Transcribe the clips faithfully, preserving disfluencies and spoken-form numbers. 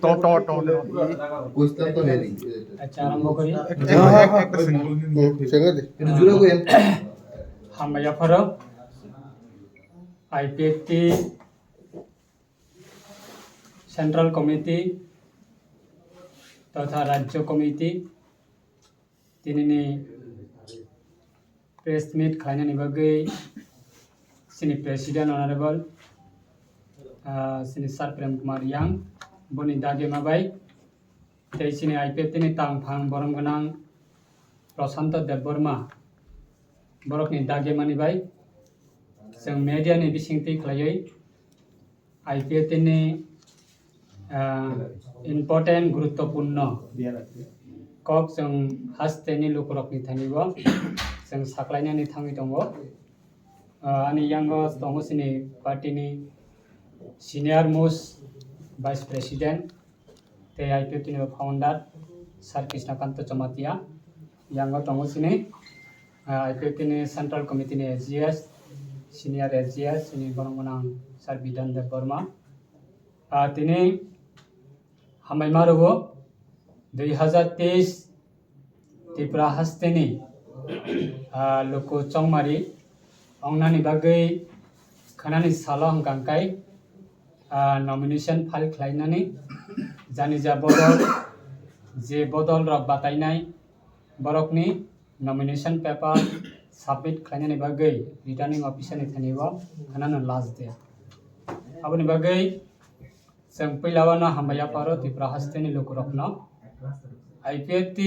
Tong, tong, tong, tong. Acha, arambo kori. Ek, ek, ek, ek second. Hmm, second de. Hambai yapharo. I P F T Central Committee totha Rajya Committee tinini press meet khlainani bagwi chini President Honorable, ah, chini Sir Prem Kumar Yang, boni dagema bai, tei chini I P F T ni tangphang borom gwnang Prashanto Debbarma, borokni dagemani bai chwng media ni bisingtwi khlaiwi I P F T ni, ah, important, guruttopurno kok chwng hasteni lukurokni thani bo chwng saklainani thangwi tongo. Ah, ani yango tongo chini party ni senior most vice president tei I P F T ni founder Sir Krishna Kanta Jamatia. Yango tongo chini, ah, I P F T ni Central Committee ni S G S, senior S G S, chini borok gwnang Sir Bidhan Deb Barma. Ah, tini hambai ma rwo, dui hazar teis Tripura hasteni, ah, luku chongmari ongnani bagwi khwnani salo hwnkha khe, ah, nomination file khlainani jani ja bodol, je bodol rok batainai borokni nomination paper submit khlainani bagwi returning officer ni thani o khwnano last day. Aboni bagwi chwng puila o no hambai yapharo Tripura hasteni lukurokno. I P F T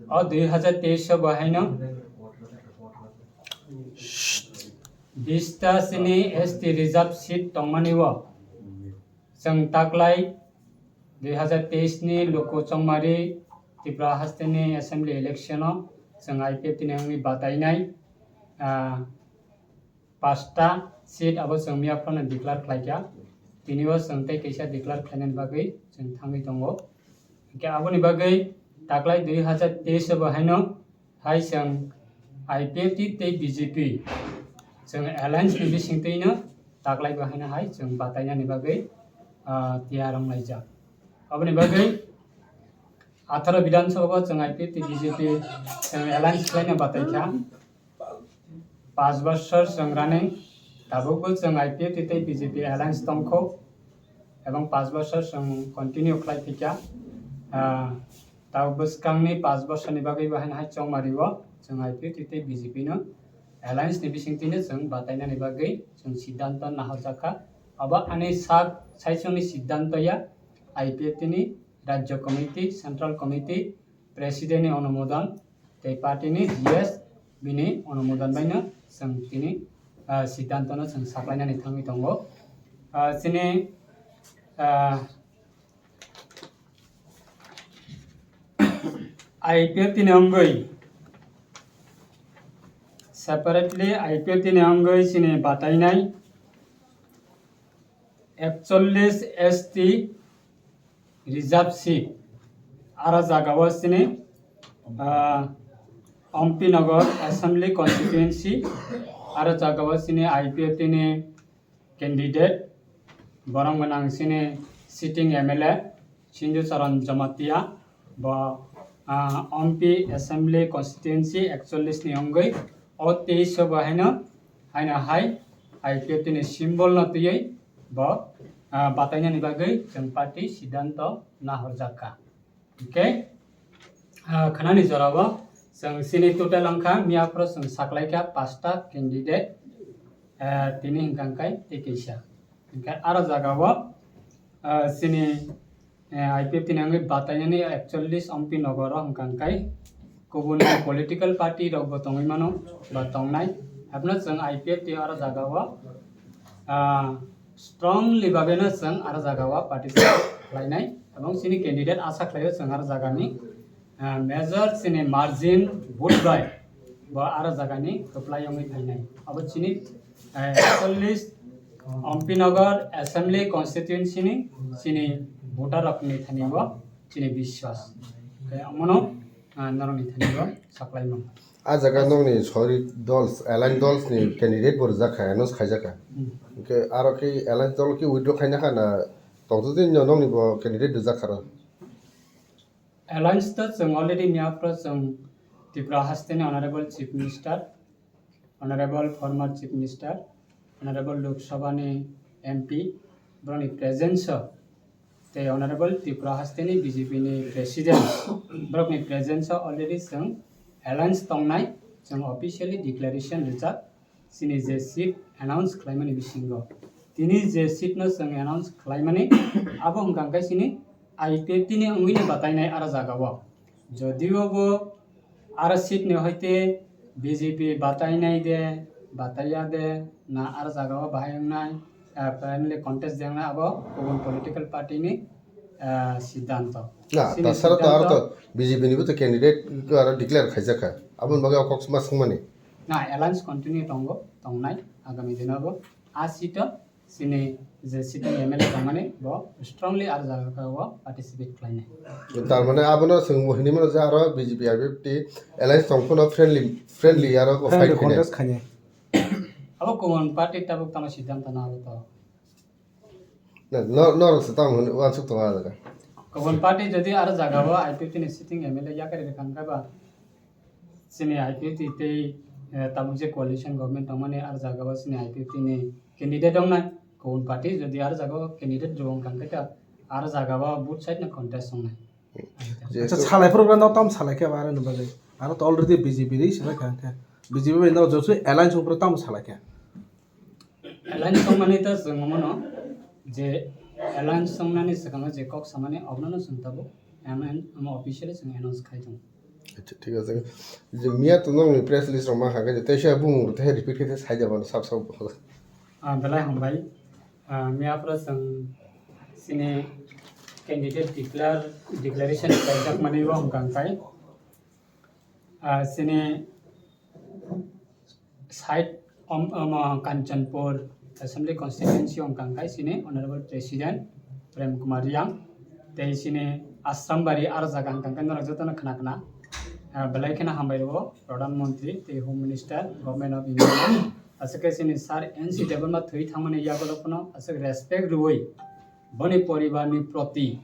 o dui hazar teis o bo haino bista chini S T reserve seat tongmani o chwng taklai dui hazar teis ni luku chongmari Tripura hasteni assembly election o chwng I P F T ni wngwi batainai, ah, pasta seat abo chwng miya phano declare khlaikha. Tini o chwng tei kaisa declare khlainani bagwi chwng thangwi tongo. Hwnkhe aboni bagwi taklai dui hazar teis o bo haino hai chwng I P F T tei B J P chwng alliance ni bisingtwino taklai bo haino hai chwng batainani bagwi, ah, tiyar wnglaijak. Aboni bagwi atharo Bidhan Sabha o chwng I P F T B J P chwng alliance khlaina bataikha. Panch bosor chwng running, tabukbo chwng I P F T tei B J P alliance tongkho, ebong panch bosor chwng continue khlai phikha. Ah, tabuk bwskangni panch bosorni bagwi bo haino hai chongmari o chwng I P F T tei B J P no alliance ni bisingtwino chwng batainani bagwi chwng siddhanto nahorjakha. Abo ani sak saichungni siddhanto ya, I P F T ni Rajya Committee, Central Committee, President ni onumodon tei party ni G S bini onumodon baino chwng tini, ah, siddhanto no chwng saklainani thangwi tongo. Ah, chini, ah, I P F T ni wngwi separately I P F T ni wngwi chini batainai ekchollis S T reserve seat, aro jaga o chini, ah, Ompi Nagar Assembly Constituency, aro jaga o chini I P F T ni candidate, borok gwnang chini sitting M L A Sindu Charan Jamatia, bo, ah, Ompi Assembly Constituency ekchollis ni wngwi o teis o bo haino, haino hai I P F T ni symbol no twiwi bo, ah, batainani bagwi chwng party siddhanto nahorjakha. Hwnkhe, ah, khwnani jorao chwng chini total wngkha, miya phoro chwng saklaikha pasta candidate, ah, tini hwnkha khe tei kaisa. Hwnkhe aro jagao, ah, chini, eh, I P F T ni wngwi batainani ekchollis Ompi Nagar o hwnkha khe kubun political party rok bo tongwi mano ba tongnai. Haphano chwng I P F T aro jagao, ah, strongly babeno chwng aro jagao participate khlainai. Ebong chini candidate asa khlaio chwng aro jagani, ah, major chini margin vote bai bo aro jagani kwplai wngwi phainai. Abo chini, eh, ekchollis Ompi Nagar Assembly Constituency ni chini voter rokni thani bo chini biswas. Khe omono ah, norokni thani bo saklaimung. A jaga nokni sori dol, alliance dol ni candidate bo rijak kha, announce khaijak kha. Hmm. Hwnkhe aro khe alliance dol khe withdraw khaina kha na tongthote nokni bo candidate rijak kha ro? Alliance to chwng already miya phuru chwng Tripura hasteni Honorable Chief Minister, Honorable former Chief Minister, Honorable Lok Sabha ni M P, borokni presence o, tei Honorable Tripura hasteni B J P ni President, borokni presence o already chwng alliance tongnai, chwng officially declaration rijak, chini je seat announce khlaimani bisingo. Tini je seat no chwng announce khlaimani, abo hwnkha khe chini I P F T ni wngwi no batainai aro jaga o. Jodio bo aro seat ni hoite B J P batainai de, bataiya de, na aro jaga o bahai wngnai, ah, primary contest de wngnai, abo kubun political party ni, ah, siddhanto. Na, chini tasara to aro to siddhanto. B J P ni bo to candidate ko aro declare khaijak kha. Aboni bagwi o kok ma swngmani. Na, alliance continue tongo, tongnai, agami dino bo. A seat o chini je sitting M L A tongmani bo strongly aro jaga o participate khlainai. Tar mane abono chwng bo hinwi mano je aro B J P I P F T alliance tong phano friendly, friendly aro bo Friendly fight khainai. Contest khainai. Abo kubun party tabuk tamo siddhanto na abo to. Na, no, norok se tamo hwnwi uansuk tongo a jaga. Kubun party jodi aro jaga o I P F T ni sitting M L A yakari rwkha hwnkhe ba, chini I P F T tei, eh, tabuk je coalition government tongmani, ar jaga o chini I P F T ni candidate wngnai, kubun party jodi ar jaga o candidate rwng kha, hwnkhe ta ar jaga o both side no contest wngnai. Acha, jehetu salai phuru no tam salai khe ba, aroni bagwi. Aro to already B J P ri salai kha, hwnkhe B J P bai no josu alliance ungphuru tam salai kha. Alliance tongmani ta chwng omono je alliance tongnani swkango je kok samani obono no chwng tabuk announce, omo officially chwng announce khai tongo. Acha, thik ache. Je miya to nokni press release rok ma kha khe, teisa bumung rok teisa repeat khe sai da mano sab sab. Ah, belai hambai. Ah, miya phuru chwng chini candidate declare, declaration khlaijak mani bo hwnkha khe. Ah, chini side om, omo Kanchanpur Assembly Constituency wngkha khe chini Honorable President Prem Kumar Reang, tei chini Asrambari aro jaga wngkha khe norok jotono khna khna, ah, belai kheno hambai rwo Pradhan Mantri tei Home Minister, Government of India. Aswk khe chini Sir N C Debbarma thwi thangmani yagulo phano aswk respect rwui boni poribarni proti,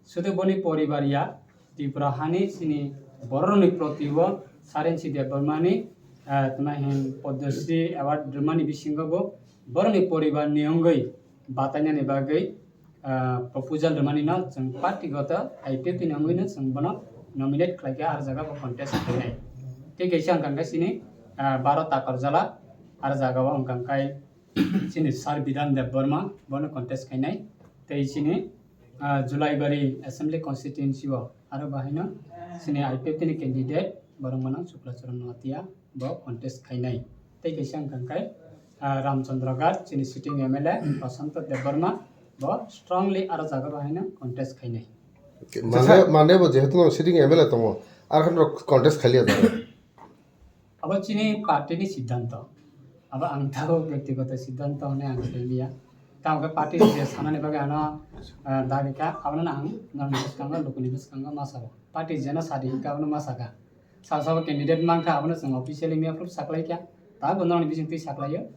sudu boni poribar ya, Tripura hani chini bororokni proti o Sir N C Debbarmani, ah, tma hin Padma Shri Award rwmani bisingo bo borokni poribarni wngwi batainani bagwi, ah, proposal rwmani no chwng party goto I P F T ni wngwi no chwng bono nominate khlai kha, ar jaga bo contest khainai. Tei kaisa wngkha khe chini, ah, Baro Takarjala, ar jaga o wngkha khe chini Sir Bidhan Debbarma bono contest khainai. Tei chini, ah, Julaibari Assembly Constituency o aro bahaino chini I P F T ni candidate borok mano Chukla Charan Noatia bo contest khainai. Tei kaisa wngkha khe, ah, Ramchandra Ghat chini sitting M L A Prasanta Debbarma bo strongly aro jaga bahaino contest khainai. Mane, mane bo jehetu no sitting M L A tongo, ar khe norok contest khailiya jaga. Abo chini party ni siddhanto. Abo ang tabuk byaktigoto siddhanto hwnwi ang saimanya. Tamo khe party je sanani bagwi ano, ah, dagi kha, abono ang norokni bwskango, lukuni bwskango ma sabo. Party jeno sadi hinkha abono ma sakha. Sabo sabo candidate mankha, abono chwng officially miya phuru saklaikha. Tabuk norokni bisingtwi saklaio.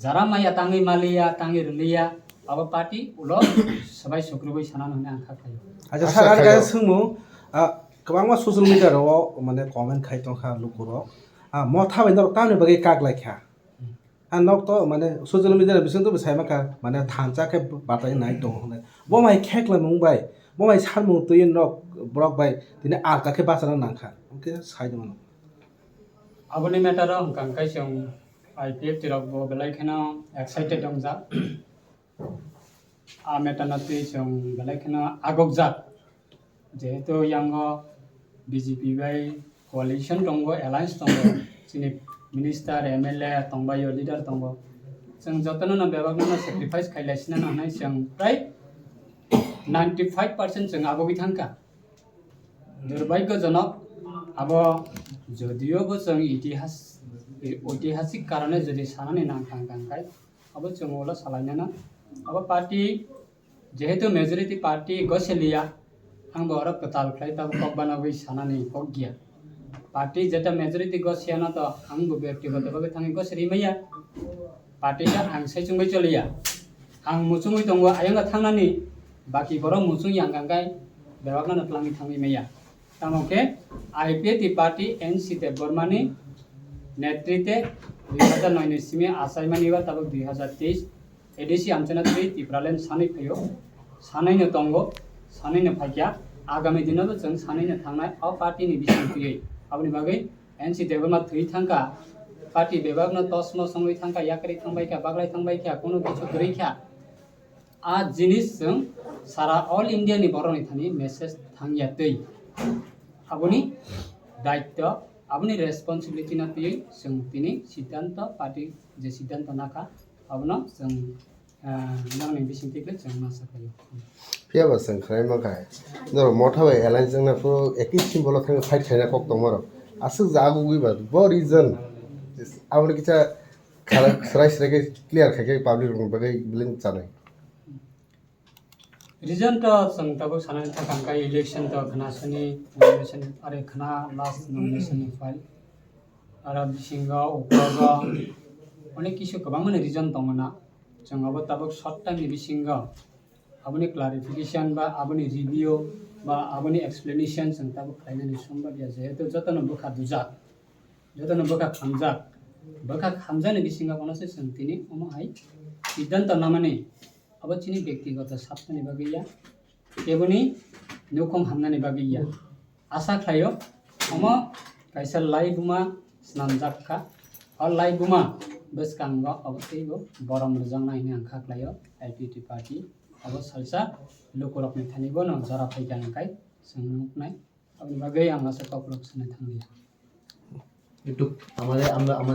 Jara maya tangwi maliya, tangwi rwliya, abo party ulo swbai sukrubwi sanano hwnwi ang kha khlaio. Acha, acha, sir, ang khayo. Kaisa swngmung, ah, kwbangma social media rok mane comment khai tongkha lukurok. Ah, motha bai norok tamni bagwi kak lai kha. Hmm. Ah, nok to mane social media ni bising to bo sai mankha, mane thansa khe batai nai tongo hwnwi. Bo mai khe khlaimung bai, bo mai sanmung twi nok borok bai tini alka khe bachana nangkha. Hwnkhe sai tongmano. Aboni matter o hwnkha khe chwng I P F T rok bo belai kheno excited wngjak. A matter no twi chwng belai kheno agokjak. Jehetu yango B J P bai coalition tongo, alliance tongo, chini minister, M L A tongbaio, leader tongo. Chwng jotono no bebakno no sacrifice khailai sinano hwnwi chwng prai ninety five percent chwng agogwi thangkha. Durbhagyojonok, abo jodio bo chwng itihas, oitihasik karone jodi sanani nang kang kang khai, abo chwng ulo salainano. Abo party, jehetu majority party goseliya, Ang bo oro kwtal khlai tabuk kok banagwi sanani kok giya. Party jeta majority gosiyano to ang bo byaktigoto bagwi thangwi gosiri maya. Party ta ang sai chungwi choliya. Ang muchungwi tongo ayang thangnani, baki borok muchung yang kangkai bebakno twlangwi thangwi maya. Tamo khe I P F T party N C Debbarmani netrite dui hazar noi ni simi achaimani ba tabuk dui hazar teis A D C amchana twi Tipraland sanwi phaio, sanwino tongo, sanwino phaikya, agami dino bo chwng sanwino thangnai o party ni bising twiwi. Aboni bagwi N C Debbarma thwi thangkha, party bebakno tosmo songwi thangkha, yakarwi thangbaikha, baglai thangbaikha, kono kichu kwrwi kha. A jinis chwng sara all India ni borok ni thani message thangya twi. Aboni daityo, aboni responsibility no twi chwng tini siddhanto party je siddhanto nakha, abono chwng, ah, nokni bising twi chwng ma sakhaio. Phiya ba chwng khlai mankha. Norok motha bai alliance wngna phuru ekhi symbol o thangwi fight khaina kok tongmarok. Aswk jagugwi ba bo reason. Aboni kisa khara-, srai srai khe clear khai khe public rokni bagwi beleng chanai. Reason to chwng tabuk sanani thangkha election to khna sani nomination are khna last nomination ni file. Aro bisingo uklogo onek kisu kwbangmani reason tongo na. Chwng abo tabuk short time ni bisingo aboni clarification ba aboni review ba aboni explanation chwng tabuk khlainani sombadia, jehetu jotono bwkha dujak, jotono bwkha khamjak, bwkha khamjakni bisingo bono se chwng tini omo hai siddhanto namani. Abo chini byaktigoto swrwngni bagwi ya, keboni nukhung hamnani bagwi ya. Asa khlaio, omo kaisa laibuma snamjak kha. O laibuma bwskango obo teibo borom rwjaknai hwnwi ang kha khlaio, I P F T party. Obo salsa lukurokni thani bono jora phaikha hwnkhai chwng nuknai. Aboni bagwi ang asa kokrok sanai thanglia. একটু আমাদের, আমরা, আমরা